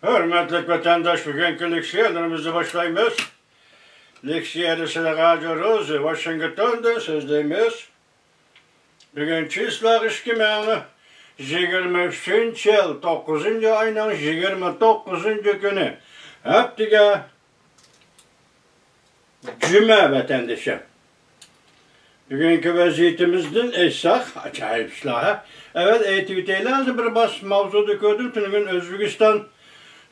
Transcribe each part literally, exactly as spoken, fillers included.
ھۆرمەتلىك ۋەتەنداش، بۈگۈنكى لېكسىيەلىرىمىزنى باشلايمىز. لېكسىيەدە سىلەرگە ھاجى روزى ۋاشىنگتوندىن سۆزلەيمىز. بۈگۈن چىسلاق ئىككى مىڭ يىگىرمە ئۈچىنچى يىل، توققۇزىنچى ئاينىڭ يىگىرمە توققۇزىنچى كۈنى، ھەپتىگە جۈمە ۋەتەندىشى. بۈگۈنكى ۋەزىيىتىمىزدىن ئېيتساق، ئاجايىپ ئىشلار، ھە؟ ئەۋەل ئېيتىۋېتەيلى، ھازىر بىر باس ماۋزۇدا كۆردۈم، تۈنۈگۈن ئۆزبېكىستان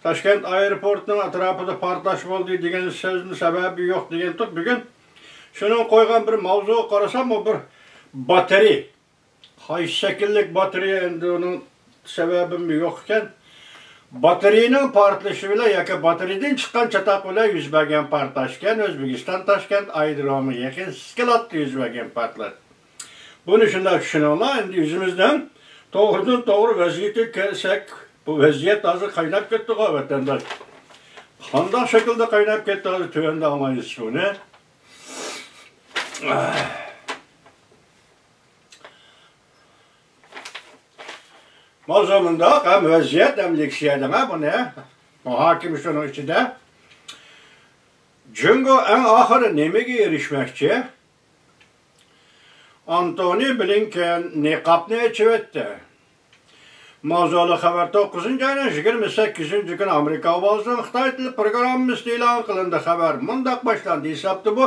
تاشكەنت ئايروپورتىنىڭ ئەتراپىدا پارتلاش بولدى دېگەن سۆزنىڭ سەۋەبى يوق دېگەنتۇق. بۈگۈن شۇنىڭ قويغان بىر ماۋزۇغا قارىسام، ئۇ بىر باتىرى. قايسى شەكىللىك باتىرىيە، ئەمدى ئۇنىڭ سەۋەبىمۇ يوق ئىكەن. باتىرىيىنىڭ پارتلىشى بىلەن ياكى باتىرىيىدىن چىققان چاتاق بىلەن يۈز بەرگەن پارتلاش ئىكەن، ئۆزبېكىستان تاشكەنت ئايرودرومىغا يېقىن سكىلاتتا يۈز بەرگەن پارتلاش. بۇنى شۇنداق چۈشىنىڭلار، ئەمدى ئۆزىمىزنىڭ توغرىدىن توغرا ۋەزىيىتىگە كەلسەك، بۇ ۋەزىيەت ھازىر قايناپ كەتتىغۇ، ۋەتەنداش. قانداق شەكىلدە قايناپ كەتتى، ھازىر تۆۋەندە ئاڭلايسىز بۇنى. ماۋزۇ مۇنداق، ھەم ۋەزىيەت، ھەم لېكسىيە دەڭە بۇنى. مۇھاكىمە شۇنىڭ ئىچىدە. جۇڭگو ئەڭ ئاخىرى نېمىگە ئېرىشمەكچى؟ ئانتونى بلىنكېن نىقابنى ئېچىۋەتتى. ماۋزۇلۇق خەۋەر توققۇزىنچى ئاينىڭ يىگىرمە سەككىزىنچى كۈنى ئامېرىكا ئاۋازىنىڭ خىتاي تىلى پروگراممىسىدا ئېلان قىلىندى. خەۋەر مۇنداق باشلاندى، ھېسابتا بۇ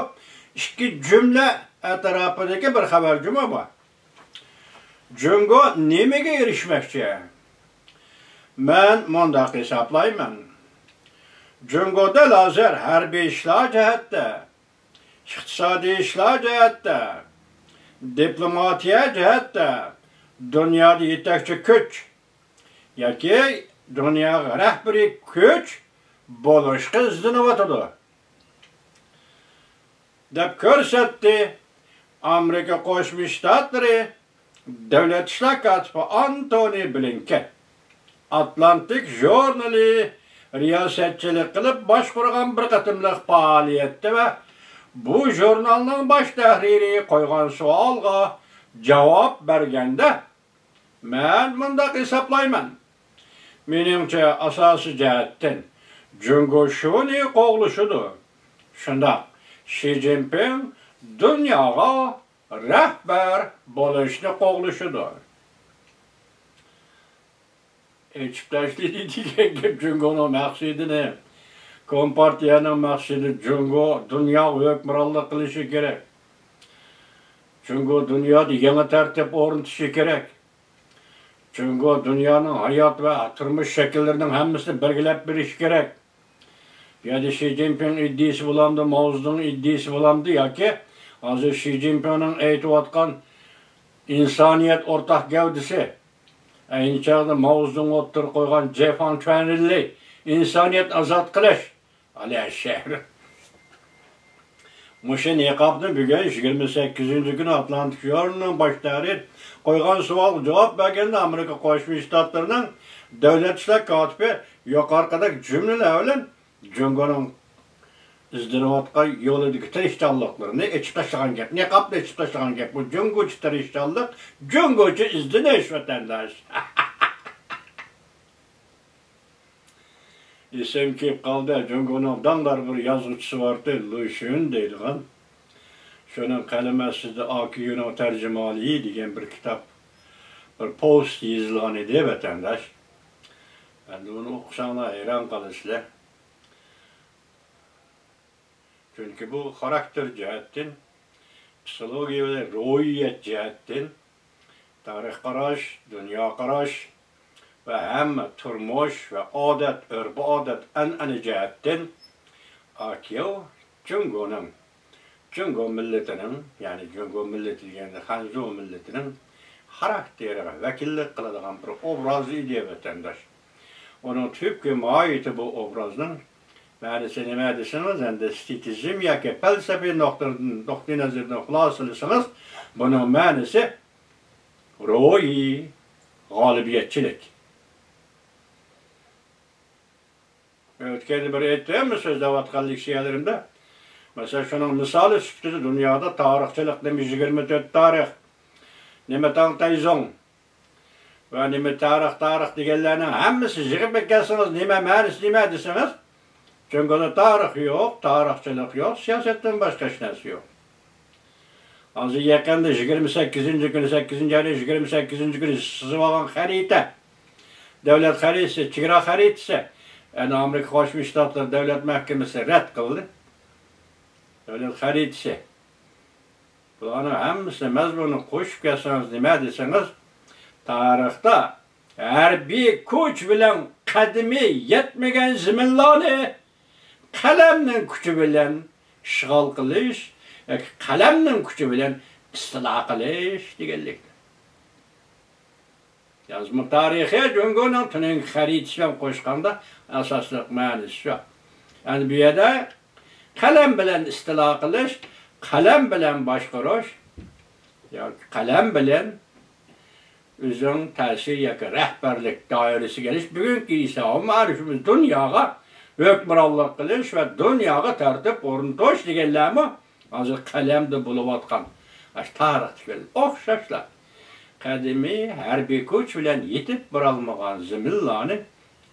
ئىككى جۈملە ئەتراپىدىكى بىر خەۋەر جۇمۇ بۇ. جۇڭگو نېمىگە ئېرىشمەكچى؟ مەن مۇنداق ھېسابلايمەن. جۇڭگو دەل ھازىر ھەربىي ئىشلار جەھەتتە، ئىقتىسادىي ئىشلار جەھەتتە، دىپلوماتىيە جەھەتتە دۇنيادا يېتەكچى كۈچ ياكى دۇنياغا رەھبىرىي كۈچ بولۇشقا ئىزدىنىۋاتىدۇ، دەپ كۆرسەتتى ئامېرىكا قوشما شتاتلىرى دۆلەت ئىشلار كاتىپى ئانتونى بلىنكېن. ئاتلانتىك ژۇرنىلى رىياسەتچىلىك قىلىپ باشقۇرغان بىر قېتىملىق پائالىيەتتە ۋە بۇ ژۇرنالنىڭ باش تەھرىرى قويغان سوئالغا جاۋاب بەرگەندە، مەن مۇنداق ھېسابلايمەن. مېنىڭچە، ئاساسىي جەھەتتىن جۇڭگو شۇنى قوغلىشىدۇ. شۇنداق، شى جىنپىڭ دۇنياغا رەھبەر بولۇشنى قوغلىشىدۇ. ئېچىپ تاشلىدى دېگەن گەپ جۇڭگونىڭ مەقسىتىنى. كومپارتىيەنىڭ مەقسىتى جۇڭگو دۇنياغا ھۆكۈمرانلىق قىلىشى كېرەك. جۇڭگو دۇنيادا يېڭى تەرتىپ ئورنىتىشى كېرەك. جۇڭگو دۇنيانىڭ ھايات ۋە تۇرمۇش شەكىللىرىنىڭ ھەممىسىنى بەلگىلەپ بېرىشى كېرەك. بۇ يەردە شى جىنپىڭ ئىدىيىسى بولامدۇ، ماۋزېدۇڭ ئىدىيىسى بولامدۇ ياكى ھازىر شى جىنپىڭنىڭ ئېيتىۋاتقان ئىنسانىيەت ئورتاق گەۋدىسى، ئەينى چاغدا ماۋزېدۇڭ ئوتتۇرىغا قويغان جې فاڭ چۈەنرېنلى ئىنسانىيەتنى ئازاد قىلىش، ئەلەشەر. مۇشۇ نىقابنى بۈگۈن يىگىرمە سەككىزىنچى كۈنى ئاتلانتىك ژۇرنىلىنىڭ باش تەھرىرى قويغان سوئالغا جاۋاب بەرگەندە، ئامېرىكا قوشما شتاتلىرىنىڭ دۆلەت ئىشلار كاتىپى يۇقىرىقىدەك جۈملىلەر بىلەن جۇڭگونىڭ ئىزدىنىۋاتقان يولىدىكى تىرىشچانلىقلىرىنى ئېچىپ تاشلىغان گەپ، نىقابنى ئېچىپ تاشلىغان گەپ. بۇ جۇڭگوچە تىرىشچانلىق، جۇڭگوچە ئىزدىنىش، ۋەتەنداش. ئېسىمگە كېلىپ قالدى، جۇڭگونىڭ داڭدار بىر يازغۇچىسى بارتى، لۇشۈن دەيدىغان. شۇنىڭ قەلىمى ئاستىدا ئاكيۇنىڭ تەرجىمىھالى دېگەن بىر كىتاب، بىر پوۋېست يېزىلغان ئىدى، ۋەتەنداش. ئەمدى ئۇنى ئوقۇساڭلار ھەيران قالىسىلەر. چۈنكى بۇ خاراكتېر جەھەتتىن، پسىخولوگىيە ۋە روھىيەت جەھەتتىن، تارىخ قاراش، دۇنيا قاراش ۋە ھەممە تۇرمۇش ۋە ئادەت، ئۆرپ-ئادەت، ئەنئەنە جەھەتتىن ئاكياۋ جۇڭگونىڭ، جۇڭگو مىللىتىنىڭ، يەنى جۇڭگو مىللىتى دېگەندە خەنزۇ مىللىتىنىڭ خاراكتېرىغا ۋەكىللىك قىلىدىغان بىر ئوبراز ئىدى، ۋەتەنداش. ئۇنىڭ تۈپكى ماھىيىتى، بۇ ئوبرازنىڭ مەنىسى نېمە دېسىڭىز، ئەمدى ئېستېتىزم ياكى پەلسەپىي نۇقتىدىن، نۇقتىئىنەزەردىن خۇلاسىلىسىڭىز، بۇنىڭ مەنىسى روھىي غالىبىيەتچىلىك. ئۆتكەندە بىر ئېيتتىم، سۆزلەۋاتقان لېكسىيەلىرىمدە. مەسىلەن، شۇنىڭ مىسالى سۈپىتىدە دۇنيادا تارىخچىلىق نېمە يىگىرمە تۆت تارىخ، نېمە تاڭ تەيزۇڭ، ۋە نېمە تارىخ، تارىخ دېگەنلەرنىڭ ھەممىسى يىغىپ ئەكەلسىڭىز، نېمە مەنىسى نېمە دېسىڭىز، جۇڭگودا تارىخ يوق، تارىخچىلىق يوق، سىياسەتتىن باشقا ھېچ نەرسە يوق. ھازىر يېقىندا يىگىرمە سەككىزىنچى كۈنى، سەككىزىنچى ئاينىڭ يىگىرمە سەككىزىنچى كۈنى سىزىۋالغان خەرىتە، دۆلەت خەرىتىسى، چېگرا خەرىتىسى، يەنى ئامېرىكا قوشما شتاتلىرى دۆلەت مەھكىمىسى رەت قىلدى. دۆلەت خەرىتىسى. بۇلارنىڭ ھەممىسىنى مەزمۇنىنى قوشۇپ كەلسىڭىز نېمە دېسىڭىز، تارىختا ھەربىي كۈچ بىلەن قەدىمى يەتمىگەن زېمىنلارنى قەلەمنىڭ كۈچى بىلەن ئىشغال قىلىش ياكى قەلەمنىڭ كۈچى بىلەن ئىستىلا قىلىش دېگەنلىكتۇر. يازما تارىخى جۇڭگونىڭ تۈنۈگۈنكى خەرىتىسى بىلەن قوشقاندا ئاساسلىق مەنىسى شۇ. يەنى بۇ يەردە قەلەم بىلەن ئىستىلا قىلىش، قەلەم بىلەن باشقۇرۇش ياكى قەلەم بىلەن ئۆزۈڭ تەسىر ياكى رەھبەرلىك دائىرىسىگە ئېلىش، بۈگۈنكى ھېسابىمۇ ئەنە شۇ دۇنياغا ھۆكۈمرانلىق قىلىش ۋە دۇنياغا تەرتىپ ئورنىتىش دېگەنلەرمۇ ھازىر قەلەمدە بولۇۋاتقان ئاشۇ تارىختىكى ئوخشاشلا قەدىمىي ھەربىي كۈچ بىلەن يېتىپ بارالمىغان زېمىنلارنى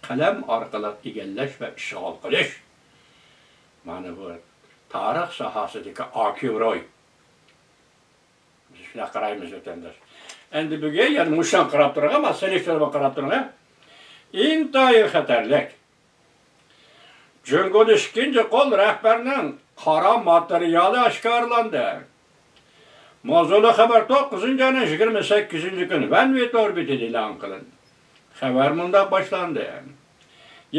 قەلەم ئارقىلىق ئىگىلەش ۋە ئىشغال قىلىش. مانا بۇ تارىخ ساھەسىدىكى ئاكىۋروي. بىز شۇنداق قارايمىز، ۋەتەنداش. ئەمدى بۈگۈن يەنە مۇشۇنى قاراپ تۇرغان، مانا سېلىشتۇرما قاراپ تۇرغان. ئىنتايىن خەتەرلىك. جۇڭگودا ئىككىنچى قول رەھبەرنىڭ قارا ماتېرىيالى ئاشكارىلاندى. ماۋزۇلۇق خەۋەر توققۇزىنچى ئاينىڭ يىگىرمە سەككىزىنچى كۈنى ۋەنۋې تور بېتىدە ئېلان قىلىندى. خەۋەر مۇنداق باشلاندى.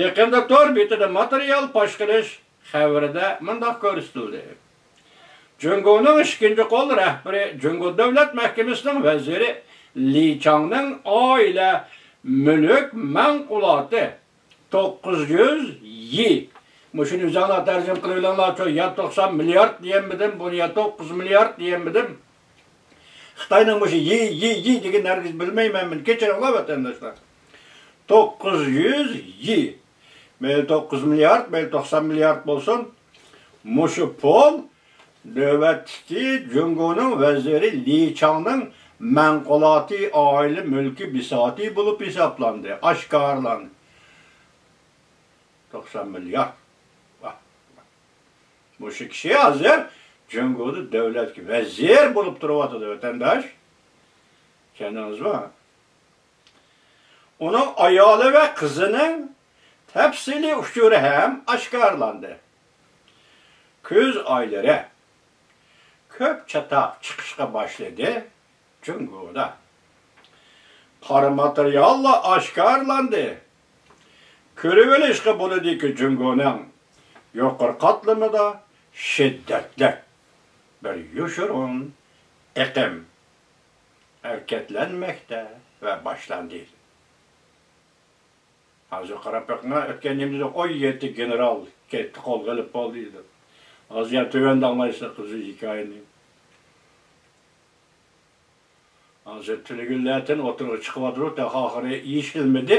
يېقىندا تور بېتىدە ماتېرىيال پاش قىلىش خەۋىرىدە مۇنداق كۆرسىتىلدى. جۇڭگونىڭ ئىككىنچى قول رەھبىرى، جۇڭگو دۆلەت مەھكىمىسىنىڭ ۋەزىرى لى چاڭنىڭ ئائىلە مۈلۈك مەنقۇلاتى توققۇز يۈز يى. مۇشۇنى ئۆزۈڭلار تەرجىمە قىلىۋېلىڭلارچۇ، يا توقسان مىليارد دېيەلمىدىم، بۇنى يا توققۇز مىليارد دېيەلمىدىم. خىتاينىڭ مۇشۇ يى، يى، يى دېگىنىنى ھەرگىز بىلمەيمەن مەن. كەچۈرۈڭلار، ۋەتەنداشلار. توققۇز يۈز يى. مەيلى توققۇز مىليارد، مەيلى توقسان مىليارد بولسۇن. مۇشۇ پۇل نۆۋەتتىكى جۇڭگونىڭ ۋەزىرى لى چاڭنىڭ مەنقۇلاتى، ئائىلە مۈلكى بىساتى بولۇپ ھېسابلاندى، ئاشكارىلاندى. توقسان مىليارد. ۋاھ. مۇشۇ كىشى ھازىر جۇڭگودا دۆلەتكە ۋەزىر بولۇپ تۇرۇۋاتىدۇ، ۋەتەنداش. چۈشەندىڭىزمۇ؟ ئۇنىڭ ئايالى ۋە قىزىنىڭ تەپسىلىي ئۇچۇرى ھەم ئاشكارىلاندى. كۈز ئايلىرى كۆپ چاتاق چىقىشقا باشلىدى. جۇڭگودا قارا ماتېرىياللار ئاشكارىلاندى. كۆرۈۋېلىشقا بولىدۇكى، جۇڭگونىڭ يۇقىرى قاتلىمىدا شىددەتلىك بىر يوشۇرۇن ئېقىم ھەرىكەتلەنمەكتە ۋە باشلاندى. ھازىر قاراپ بېقىڭا، ئۆتكەن نېمىدە ئون يەتتە گېنېرال كەتتى، قولغا ئېلىپ بولدى دېدى. ھازىر يەنە تۆۋەندە ئاڭلايسىلەر قىزىل ھېكايىنى. ھازىر تۈنۈگۈنلەتىن ئوتتۇرىغا چىقىۋاتىدۇ، تېخى ئاخىرى يېشىلمىدى.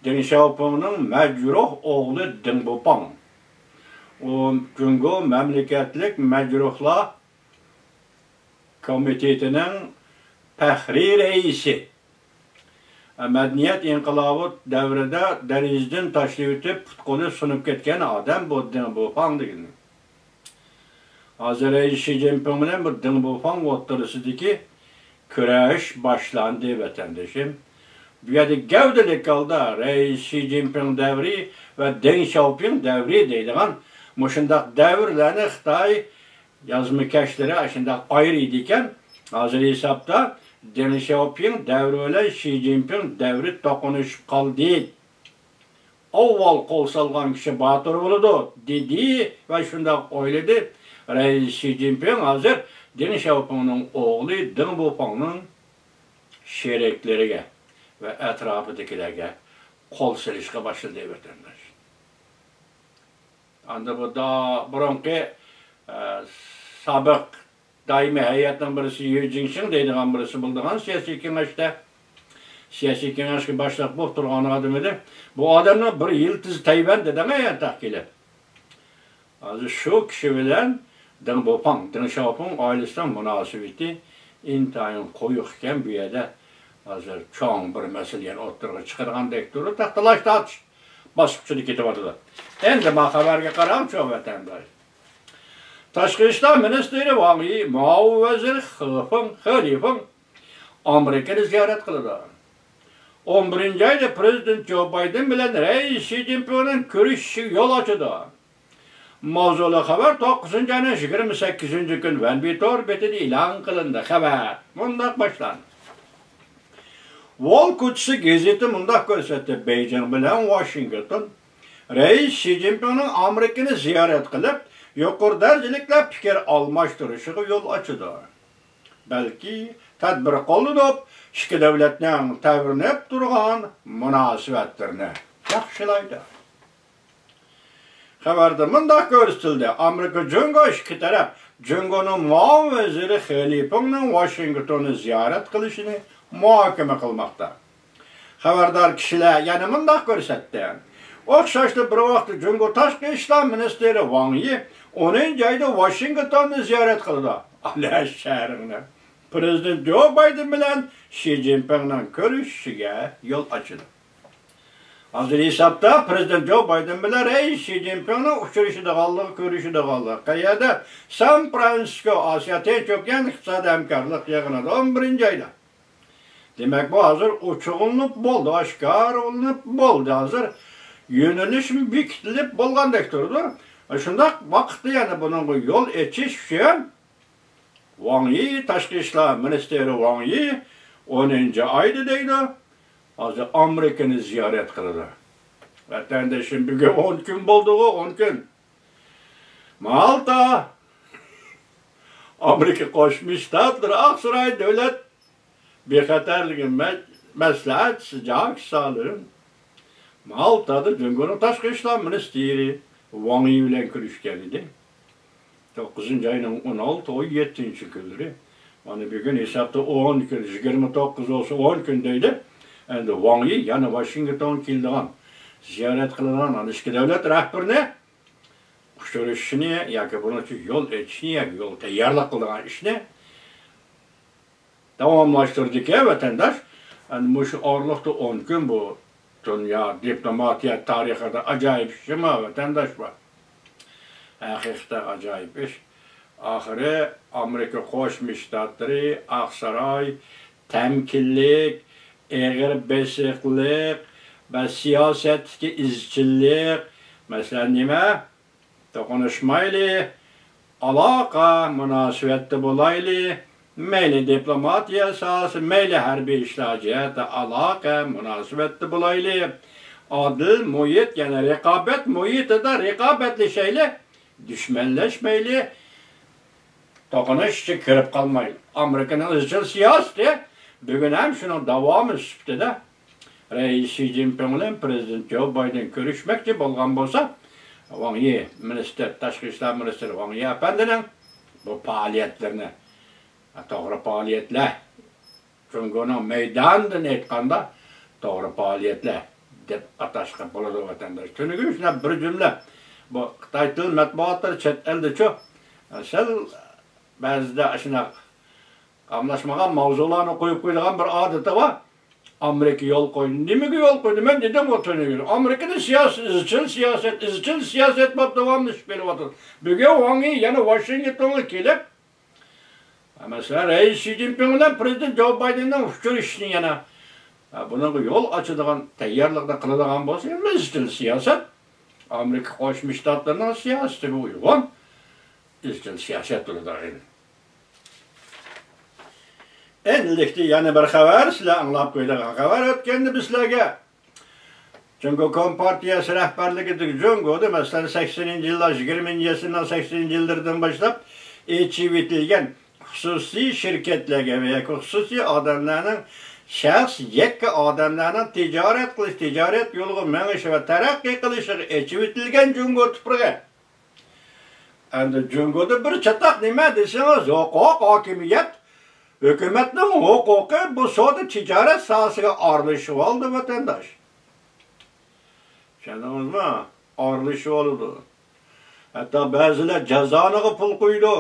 دېڭ شياۋپىڭنىڭ مەجرۇھ ئوغلى دېڭ بۇپاڭ. ئۇ جۇڭگو مەملىكەتلىك مەجرۇھلار كومىتېتىنىڭ پەخرىي رەئىسى. مەدەنىيەت ئىنقىلابى دەۋرىدە دەرىجىدىن تاشلىۋېتىپ، پۇت-قولى سۇنۇپ كەتكەن ئادەم بۇ دېڭ بۇفاڭ دېگىنى. ھازىر رەئىس شى جىنپىڭ بىلەن بۇ دېڭ بۇفاڭ ئوتتۇرىسىدىكى كۈرەش باشلاندى، ۋەتەندىشىم. بۇ يەردە گەۋدىلىك ھالدا رەئىس شى جىنپىڭ دەۋرى ۋە دېڭ شياۋپىڭ دەۋرى دەيدىغان مۇشۇنداق دەۋرلەرنى خىتاي يازمىكەشلىرى ئاشۇنداق ئايرىيدىكەن. ھازىر ھېسابتا دېڭ شياۋپىڭ دەۋرى بىلەن شى جىنپىڭ دەۋرى توقۇنۇشۇپ قالدى. ئاۋۋال قول سالغان كىشى باتۇر بولىدۇ، دېدى ۋە شۇنداق ئويلىدى. رەئىس شى جىنپىڭ ھازىر دېڭ شياۋپىڭنىڭ ئوغلى دېڭ بۇفاڭنىڭ شېرىكلىرىگە ۋە ئەتراپىدىكىلەرگە قول سېلىشقا باشلىدى، ۋەتەنداش. ئاندا بۇ دا-، بۇرۇنقى، ئە، سابىق دائىمىي ھەيئەتنىڭ بىرسى يۈ جىڭشىڭ دەيدىغان بىرسى بولىدىغان سىياسىي كېڭەشتە، سىياسىي كېڭەشكە باشلىق بولۇپ تۇرغان ئادەم ئىدى. بۇ ئادەمنىڭ بىر يىلتىزى تەيۋەن دېدىڭە يانتاق كېلىپ. ھازىر شۇ كىشى بىلەن دېڭ بوپاڭ، دېڭ شياۋپىڭ ئائىلىسىنىڭ مۇناسىۋىتى ئىنتايىن قويۇق ئىكەن. بۇ يەردە ھازىر چوڭ بىر مەسىلە يەنە ئوتتۇرىغا چىقىدىغاندەك تۇرۇپ، تاختىلاش تارتىش باسقۇچىدا كېتىۋاتىدۇ. ئەمدى ما خەۋەرگە قاراڭچۇ، ۋەتەنداش. تاشقى ئىشلار مىنىستىرى ۋاڭ يى، مۇئاۋىن ۋەزىر خې فېڭ، خې لىفېڭ ئامېرىكىنى زىيارەت قىلىدۇ. ئون بىرىنچى ئايدا پىرېزىدېنت جو بايدېن بىلەن رەئىس شى جىنپىڭنىڭ كۆرۈشۈشىگە يول ئاچىدۇ. ماۋزۇلۇق خەۋەر توققۇزىنچى ئاينىڭ يىگىرمە سەككىزىنچى كۈنى ۋەنبى تور بېتىدە ئېلان قىلىندى. خەۋەر مۇنداق باشلاندى. ۋول كوچىسى گېزىتى مۇنداق كۆرسەتتى: بېيجىڭ بىلەن ۋاشىنگتون رەئىس شى جىنپىڭنىڭ ئامېرىكىنى زىيارەت قىلىپ، يۇقىرى دەرىجىلىكلەر پىكىر ئالماشتۇرۇشىغا يول ئاچىدۇ. بەلكى تەدبىر قوللىنىپ، ئىككى دۆلەتنىڭ تەۋرىنىپ تۇرغان مۇناسىۋەتلىرىنى ياخشىلايدۇ. خەۋەردە مۇنداق كۆرسىتىلدى: ئامېرىكا جۇڭگو ئىككى تەرەپ جۇڭگونىڭ مۇئاۋىن ۋەزىرى خې لىفېڭنىڭ ۋاشىنگتوننى زىيارەت قىلىشىنى مۇھاكىمە قىلماقتا. خەۋەردار كىشىلەر يەنە مۇنداق كۆرسەتتى: ئوخشاشلا بىر ۋاقىتتا جۇڭگو تاشقى ئىشلار مىنىستىرى ۋاڭ يى ئونىنچى ئايدا ۋاشىنگتوننى زىيارەت قىلىدۇ. ئانا شەھىرىڭنى پىرېزىدېنت جو بايدېن بىلەن شى جىنپىڭنىڭ كۆرۈشۈشىگە يول ئاچىدۇ. ھازىر ھېسابتا پىرېزىدېنت جو بايدېن بىلەن رەئىس شى جىنپىڭنىڭ ئۇچرىشىدىغانلىقى، كۆرۈشىدىغانلىقى. قەيەردە؟ سان فرانسىسكو، ئاسىيا تىنچ ئوكيان ئىقتىسادىي ھەمكارلىق يىغىنىدا ئون بىرىنچى ئايدا. دېمەك، بۇ ھازىر ئوچۇقلىنىپ بولدى، ئاشكارىلىنىپ بولدى. ھازىر يۆنىلىشمۇ بېكىتىلىپ بولغاندەك تۇرىدۇ. شۇنداق ۋاقىتتا يەنە بۇنىڭغا يول ئېچىش ئۈچۈن ۋاڭ يى، تاشقى ئىشلار مىنىستىرى ۋاڭ يى ئونىنچى ئايدا دەيدۇ، ھازىر ئامېرىكىنى زىيارەت قىلىدۇ. ۋەتەندىشىم، بۈگۈن ئون كۈن بولدىغۇ، ئون كۈن. مالتا، ئامېرىكا قوشما شتاتلىرى ئاقساراي دۆلەت بىخەتەرلىكى مە-، مەسلىھەتچىسى جاك سالىن مالتادا جۇڭگونىڭ تاشقى ئىشلار مىنىستىرى ۋاڭ يى بىلەن كۆرۈشكەن ئىدى. توققۇزىنچى ئاينىڭ ئون ئالتە، ئون يەتتىنچى كۈنلىرى. مانا بۈگۈن ھېسابتا ئون كۈن، يىگىرمە توققۇز بولسا ئون كۈن دەيدۇ. ئەمدى ۋاڭ يى يەنە ۋاشىنگتونغا كېلىدىغان، زىيارەت قىلىدىغان ئىككى دۆلەت رەھبىرىنى ئۇچرىشىشىنى ياكى بۇنىڭ ئۈچۈن يول ئېچىشنى ياكى يول تەييارلىق قىلىدىغان ئىشنى داۋاملاشتۇرىدىكەن، ۋەتەنداش. ئەنە مۇشۇ ئارىلىقتا ئون كۈن، بۇ دۇنيا دىپلوماتىيە تارىخىدا ئاجايىپ ئىش، جۇمۇ ۋەتەنداش، بۇ ھەقىقەتەن ئاجايىپ ئىش. ئاخىرى ئامېرىكا قوشما شتاتلىرى، ئاقساراي، تەمكىنلىك، ئېغىر بېسىقلىق ۋە سىياسەتتىكى ئىزچىللىق. مەسىلەن، نېمە؟ توقۇنۇشمايلى، ئالاقە، مۇناسىۋەتتە بولايلى، مەيلى دىپلوماتىيە ساھەسى، مەيلى ھەربىي ئىشلار جەھەتتە ئالاقە، مۇناسىۋەتتە بولايلى. ئادىل مۇھىت، يەنى رىقابەت مۇھىتىدا رىقابەتلىشەيلى، دۈشمەنلەشمەيلى. توقۇنۇش ئىچىگە كىرىپ قالمايلى. ئامېرىكىنىڭ ئىزچىل سىياسىتى بۈگۈن ھەم شۇنىڭ داۋامى سۈپىتىدە رەئىس شى جىنپىڭ بىلەن پىرېزىدېنت جو بايدېن كۆرۈشمەكچى بولغان بولسا، ۋاڭ يى مىنىستىر، تاشقى ئىشلار مىنىستىرى ۋاڭ يى ئەپەندىنىڭ بۇ پائالىيەتلىرىنى، توغرا پائالىيەتلەر، جۇڭگونىڭ مەيدانىدىن ئېيتقاندا توغرا پائالىيەتلەر دەپ ئاتاشقا بولىدۇ، ۋەتەنداش. تۈنۈگۈن شۇنداق بىر جۈملە، بۇ خىتاي تىل مەتبۇئاتلىرى چەت ئەلدىچۇ سەل بەزىدە ئاشۇنداق قاملاشمىغان ماۋزۇلارنى قويۇپ قويىدىغان بىر ئادىتى بار. ئامېرىكا يول قويدى. نېمىگە يول قويدى؟ مەن دېدىمغۇ تۈنۈگۈن. ئامېرىكىنىڭ سىياسىي، ئىزچىل سىياسەت، ئىزچىل سىياسەت بولۇپ داۋاملىشىپ كېلىۋاتىدۇ. بۈگۈن ۋاڭ يى يەنە ۋاشىنگتونغا كېلىپ، مەسىلەن، رەئىس شى جىنپىڭ بىلەن پىرېزىدېنت جو بايدېننىڭ ئۇچرىشىشىنى يەنە، بۇنىڭغا يول ئاچىدىغان تەييارلىقنى قىلىدىغان بولسا، ئەمما ئىزچىل سىياسەت، ئامېرىكا قوشما شتاتلىرىنىڭ سىياسىتىگە ئۇيغۇن ئىزچىل سىياسەت بولىدۇ ئەمدى. ئەمدىلىكتە يەنە بىر خەۋەر، سىلەر ئاڭلاپ قويىدىغان خەۋەر ئۆتكەندە بىز سىلەرگە جۇڭگو كومپارتىيەسى رەھبەرلىكىدىكى جۇڭگودا، مەسىلەن، سەكسىنىنچى يىللار، يىگىرمىنچى ئەسىرنىڭ سەكسىنىنچى يىللىرىدىن باشلاپ ئېچىۋېتىلگەن خۇسۇسىي شىركەتلەرگە ۋە ياكى خۇسۇسىي ئادەملەرنىڭ شەخس يەككە ئادەملەرنىڭ تىجارەت قىلىش، تىجارەت يولىغا مېڭىشى ۋە تەرەققىي قىلىشىغا ئېچىۋېتىلگەن جۇڭگو تۇپرىقى. ئەمدى جۇڭگودا بىر چاتاق نېمە دېسىڭىز، ھوقۇق، ھاكىمىيەت، ھۆكۈمەتنىڭ ھوقۇقى بۇ سودا تىجارەت ساھەسىگە ئارىلىشىۋالدى، ۋەتەنداش. چۈشەندىڭىزمۇ؟ ئارىلىشىۋالىدۇ. ھەتتا بەزىلەر جازانىغا پۇل قويىدۇ.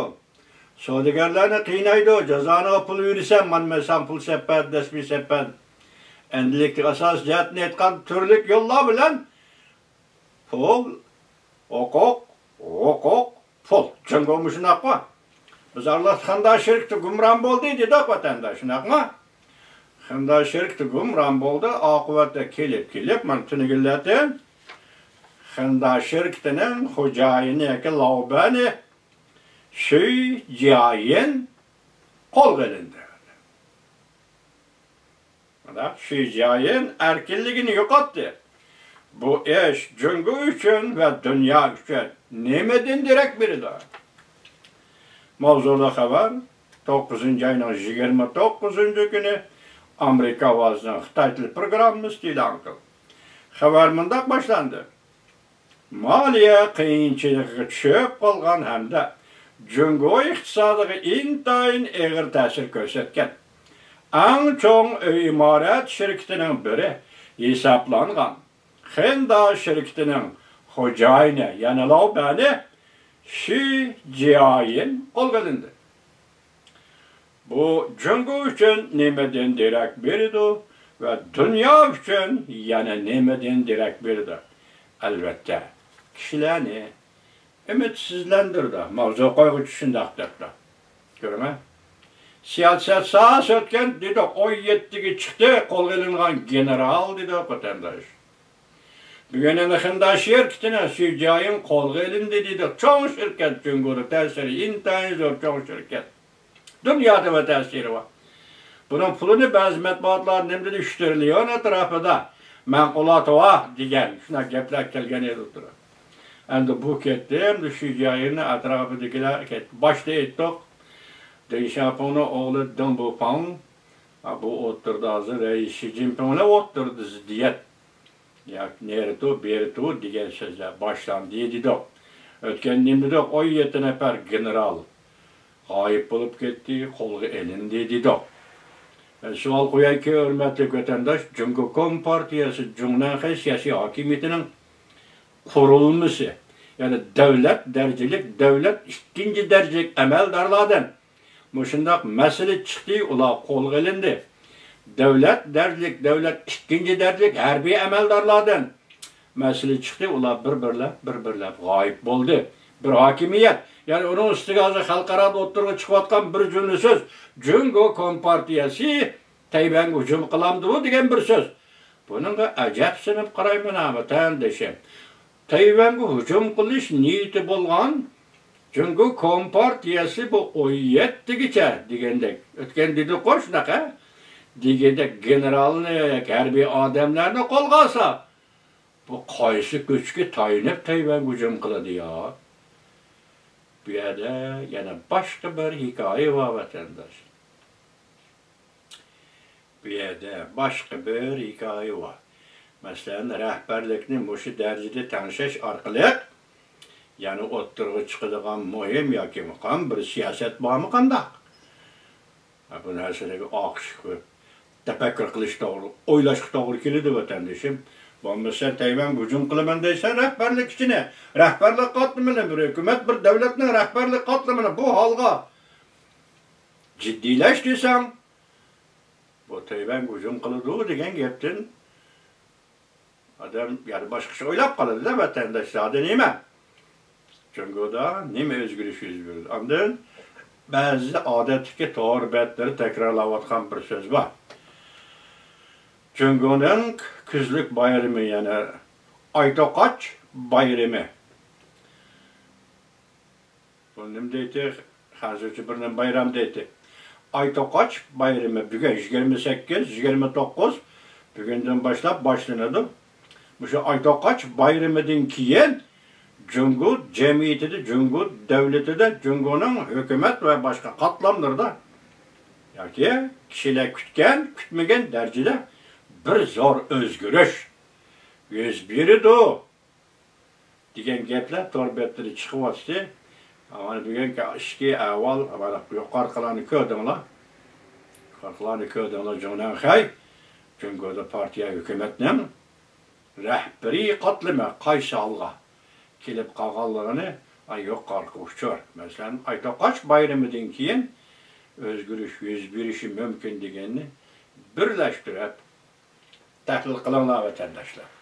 سودىگەرلەرنى قىينايدۇ، جازانىغا پۇل بېرىسەن، مانا مەن ساڭا پۇل سېپەت، دەسمى سېپەت. ئەمدىلىكتىكى ئاساسىي جەھەتتىن ئېيتقان تۈرلۈك يوللار بىلەن پۇل، ھوقۇق، ھوقۇق، پۇل. جۇڭگو مۇشۇنداققۇ. بىز ئارىلىقتا خېندا شىركىتى گۇمران بولدى دېدۇق ۋەتەنداش، شۇنداقمۇ؟ خېندا شىركىتى گۇمران بولدى، ئاقىۋەتتە كېلىپ، كېلىپ، مانا تۈنۈگۈنلەردىن خېندا شىركىتىنىڭ خوجايىنى ياكى لاۋبەنى شۈي جيايىن قولغا ئېلىندى. شۈي جيايىن ئەركىنلىكىنى يوقاتتى. بۇ ئىش جۇڭگو ئۈچۈن ۋە دۇنيا ئۈچۈن نېمىدىن دېرەك بېرىدۇ؟ ماۋزۇلۇق خەۋەر، توققۇزىنچى ئاينىڭ يىگىرمە توققۇزىنچى كۈنى ئامېرىكا ئاۋازىنىڭ خىتاي تىل پروگراممىسى ئېلان قىلدى. خەۋەر مۇنداق باشلاندى. مالىيە قىيىنچىلىقىغا چۈشۈپ قالغان ھەمدە جۇڭگو ئىقتىسادىغا ئىنتايىن ئېغىر تەسىر كۆرسەتكەن ئەڭ چوڭ ئۆي ئىمارەت شىركىتىنىڭ بىرى ھېسابلانغان خېندا شىركىتىنىڭ خوجايىنى، يەنى لاۋبەنى شى جيايىن قولغا ئېلىندى. بۇ جۇڭگو ئۈچۈن نېمىدىن دېرەك بېرىدۇ ۋە دۇنيا ئۈچۈن يەنە نېمىدىن دېرەك بېرىدۇ؟ ئەلۋەتتە، كىشىلەرنى ئۈمىدسىزلەندۈرىدۇ. ماۋزۇ قويغۇچى شۇنداق دەپتۇ. كۆرۈڭە. سىياسەت ساھەسى ئۆتكەن دېدۇق، ئون يەتتىگە چىقتى، قولغا ئېلىنغان گېنېرال دېدۇق، ۋەتەنداش. بۈگۈن ئەنە خېندا شىركىتىنىڭ شى جيايىن قولغا ئېلىندى دېدۇق. چوڭ شىركەت، جۇڭگودا تەسىرى ئىنتايىن زور چوڭ شىركەت. دۇنيادا ۋە تەسىرى بار. بۇنىڭ پۇلىنى بەزى مەتبۇئاتلار نېمە دېدى، ئۈچ تىرىليون ئەتراپىدا مەنقۇلاتى بار دېگەن شۇنداق گەپلەر كەلگەن ئىدى ئوتتۇرىغا. ئەمدى بۇ كەتتى، ئەمدى شى جيايىننى ئەتراپىدىكىلەر كەتتى. باشتا ئېيتتۇق، دېڭ شياپىڭنىڭ ئوغلى دېڭ بۇپاڭ، ھا، بۇ ئوتتۇرىدا ھازىر رەئىس شى جىنپىڭ بىلەن ئوتتۇرىدا زىددىيەت. ياكى نېرىتۇ، بېرىتۇ دېگەن سۆزلەر باشلاندى دېدۇق. ئۆتكەندە نېمە دېدۇق؟ ئون يەتتە نەپەر گېنېرال غايىب بولۇپ كەتتى، قولغا ئېلىندى دېدۇق. مەن سوئال قويايكى، ھۆرمەتلىك ۋەتەنداش، جۇڭگو كومپارتىيەسى جۇڭنەنخەي سىياسىي ھاكىمىيىتىنىڭ قۇرۇلمىسى، يەنى دۆلەت دەرىجىلىك، دۆلەت ئىككىنچى دەرىجىلىك ئەمەلدارلاردىن مۇشۇنداق مەسىلە چىقتى، ئۇلار قولغا ئېلىندى. دۆلەت دەرىجىلىك، دۆلەت ئىككىنچى دەرىجىلىك ھەربىي ئەمەلدارلاردىن مەسىلە چىقتى، ئۇلار بىر-بىرلەپ، بىر-بىرلەپ غايىب بولدى. بىر ھاكىمىيەت، يەنى ئۇنىڭ ئۈستىگە ھازىر خەلقئارادا ئوتتۇرىغا چىقىۋاتقان بىر جۈملە سۆز، جۇڭگو كومپارتىيەسى تەيۋەنگە ھۇجۇم قىلامدۇ دېگەن بىر سۆز. بۇنىڭغا ئەجەبسىنىپ قارايمەن ھە، ۋەتەندىشىم. تەيۋەنگە ھۇجۇم قىلىش نىيىتى بولغان جۇڭگو كومپارتىيەسى بۇ ئون يەتتىگىچە دېگەندەك، ئۆتكەن دېدۇققۇ شۇنداق ھە، دېگەندەك گېنېرالنى، ھەربىي ئادەملەرنى قولغا ئالسا، بۇ قايسى كۈچكە تايىنىپ تەيۋەنگە ھۇجۇم قىلىدۇ يا؟ بۇ يەردە يەنە باشقا بىر ھېكايە بار، ۋەتەنداش. بۇ يەردە باشقا بىر ھېكايە بار. مەسىلەن، رەھبەرلىكنى مۇشۇ دەرىجىدە تەڭشەش ئارقىلىق يەنە ئوتتۇرىغا چىقىدىغان مۇھىم ياكى مۇقام بىر سىياسەت بارمۇ قانداق؟ ھە، بۇ نەرسىلەرگە ئاقىش قىلىپ، تەپەككۇر قىلىش توغرا، ئويلاشقا توغرا كېلىدۇ، ۋەتەندىشىم. بولمىسا سەن تەيۋەنگە ھۇجۇم قىلىمەن دەيسەن، رەھبەرلىك ئىچىنى، رەھبەرلىك قاتلىمىنى، بىر ھۆكۈمەت، بىر دۆلەتنىڭ رەھبەرلىك قاتلىمىنى بۇ ھالغا جىددىيلەش دېسەڭ، بۇ تەيۋەنگە ھۇجۇم قىلىدۇ دېگەن گەپتىن ئادەم يەنە باشقىچە ئويلاپ قالىدۇ-دە، ۋەتەنداش زادى نېمە؟ جۇڭگودا نېمە ئۆزگىرىش يۈز بېرىدۇ؟ ئاندىن بەزى ئادەتتىكى تور بەتلىرى تەكرارلاۋاتقان بىر سۆز بار. جۇڭگونىڭ كۈزلۈك بايرىمى، يەنى ئايتوقاچ بايرىمى. بۇ نېمە دەيتتى؟ خەنزۇچە بىر نېمە بايرام دەيتتى. ئايتوقاچ بايرىمى بۈگۈن يىگىرمە سەككىز، يىگىرمە توققۇز، بۈگۈندىن باشلاپ باشلىنىدۇ. مۇشۇ ئايتوقاچ بايرىمىدىن كېيىن جۇڭگو جەمئىيىتىدە، جۇڭگو دۆلىتىدە، جۇڭگونىڭ ھۆكۈمەت ۋە باشقا قاتلاملىرىدا ياكى كىشىلەر كۈتكەن، كۈتمىگەن دەرىجىدە بىر زور ئۆزگىرىش يۈز بېرىدۇ دېگەن گەپلەر تور بەتلىرى چىقىۋاتىدۇ. مانا بۈگۈنكى ئىچكى ئەھۋال، مانا يۇقىرىقىلارنى كۆردۈڭلار. يۇقىرىقىلارنى كۆردۈڭلار، جۇڭنەنخەي جۇڭگودا پارتىيە ھۆكۈمەتنىڭ رەھبىرىي قاتلىمى قايسى ھالغا كېلىپ قالغانلىقىنى يۇقىرىقى ئۇچۇر، مەسىلەن، ئايتوقاچ بايرىمىدىن كېيىن ئۆزگىرىش يۈز بېرىشى مۇمكىن دېگەننى بىرلەشتۈرۈپ تەھلىل قىلىڭلار، ۋەتەنداشلار.